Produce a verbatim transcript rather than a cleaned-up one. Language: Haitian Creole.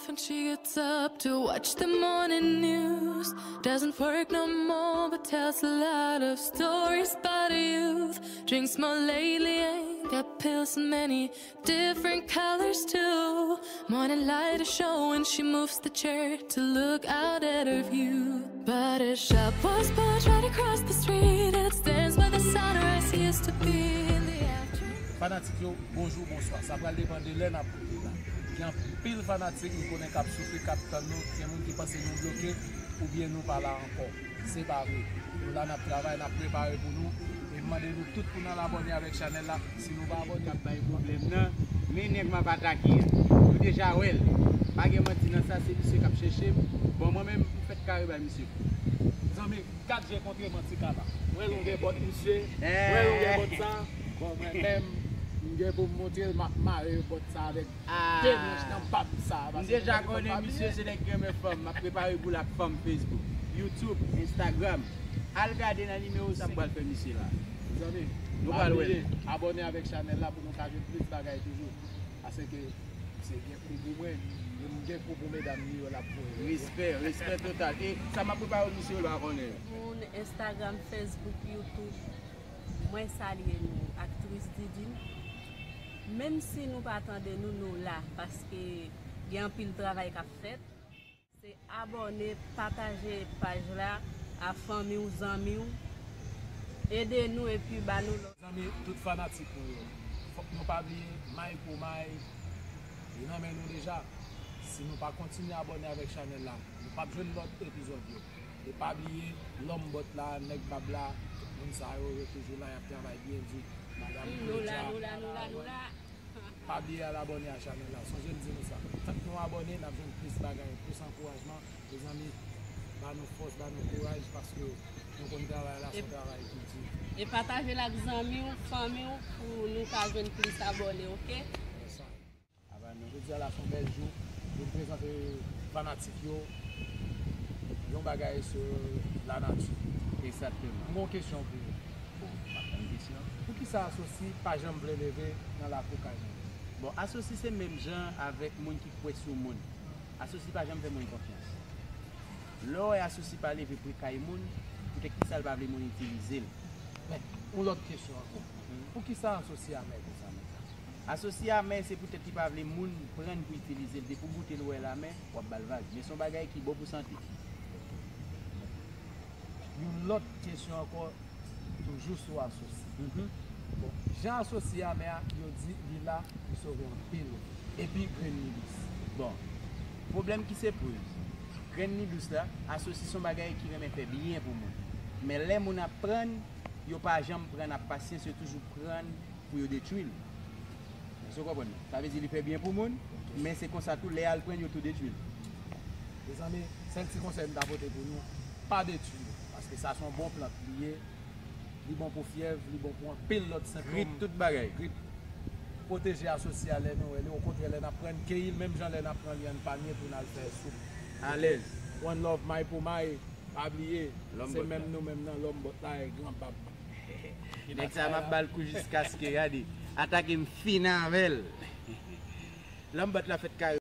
When she gets up to watch the morning news, doesn't work no more, but tells a lot of stories about her youth. Drinks more lately, ain't got pills in many different colors too. Morning light is showing, she moves the chair to look out at her view. But her shop was built right across the street, and it stands where the sunrise used to be in the afternoon. Fanatik yo, bonjou, bonswa. Sa pral depann de lè n ap koute la. Gen anpil fanatik m konnen k ap soufri, k ap tann nou. Gen moun ki panse nou bloke oubyen nou pa la ankò. Se pa vre. Nou la, n ap travay, n ap prepare pou nou. E m mande nou tout pou n al abòne avèk chanèl la. Si nou pa abòne, n ap bay pwoblèm nan. Men nèg m ap atake a, nou deja wè l. Pa gen manti nan sa, se misye k ap chèche m. Bon, mwen menm, m fèk kare bay misye. Zanmi, gad je kontre manti kala. Wè longè bòt misye. Wè longè bòt sa. Bon, mwen menm, m gen pou m montre l, m ap mare bòt sa avèk de branch nan bab sa. M deja konnen misye se nèg ki renmen fanm. M ap prepare pou l ak fanm Facebook, YouTube, Instagram. Al gade nan nimewo sa m pral fè misye la. Mezanmi, nou pral wè. Abòne avèk chanèl la pou nou ka jwenn plis bagay toujou. Paske se gen kou pou mwen, e m gen kou pou medam li yo l ap voye. Respè, respè total. E sa m ap prepare misye yo pa konnen. Moun Instagram, Facebook, YouTube, mwen salye nou, aktris Didine. Menm si nou pa tande nou, nou la, paske gen anpil travay k ap fèt. Se abòne, pataje paj la a fanmi w, zanmi w. Ede nou epi ba nou love. Zanmi, tout fanatik nou yo, fòk nou pa bliye, may pou may, li nan men nou deja. Si nou pa kontinye abòne avèk chanèl la, nou p ap jwenn lòt epizòd yo. E pa bliye, lòm bòt la, nèg bab la, tout moun sa yo, yo toujou la, y ap travay byen di. Madanm Claudia, nou la, nou la, nou la, nou la. Pa bliye al abòne a chanèl la. Sonje m di nou sa. Tank nou abòne, n ap jwenn plis bagay, plis ankourajman. Mezanmi, ba nou fòs, ba nou kouraj, paske nou konn travay la, se yon travay ki di. E pataje l ak zanmi w, fanmi w, pou nou ka jwenn plis abòne, oke? Yes, sir. Aba nou, jodi a la se yon bèl jou pou n prezante fanatik yo yon bagay sou lanati. Egzakteman. M gen yon kesyon pou ou. Bon, m ap tann kesyon an. Poukisa Asosi pa janm vle leve nan lakou kay moun? Bon, Asosi se menm jan avèk moun ki kwè sou moun. Asosi pa janm fè moun konfyans. Lè w wè Asosi pa leve pre kay moun, poutèt kisa l pa vle moun itilize l? Men, yon lòt kesyon ankò. Poukisa Asosi amè konsa menm? Asosi amè, se poutèt li pa vle moun pran l pou itilize l. Depi w goute l, ou wè l amè, w ap ba l vag. Men se yon bagay ki bon pou sante. Yon lòt kesyon ankò, toujou sou Asosi. Bon, jan Asosi amè a, yo di li la pou sove anpil. Epi grenn li dous. Bon, pwoblèm ki se poze. Grenn li dous la, Asosi se yon bagay ki renmen fè byen pou moun. Men lè moun ap pran l, yo pa janm pran l ak pasyans, yo toujou pran l pou yo detwi l. Èske w konprann? Sa vle di li fè byen pou moun, men se konsa tou, lè y al pran l, yo tou detwi l. Mezanmi, sèl ti konsèy m ta pote pou nou, pa detwi l, paske sa se yon bon plant li ye, li bon pou fyèv, li bon pou anpil lòt sentòm. Grip, tout bagay. Grip. Pwoteje Asosi a lè nou wè li, okontrè, lè n ap pran l, keyi l, menm jan lè n ap pran li an panye pou n al fè soup. Alèz. One love, may pou may. Pa bliye, se menm nou menm nan, lòm bòt la e gran bab. Nèg sa m ap ba l kou jiskaske, gade, atake m fin avè l. Lòm bòt la fèt kare.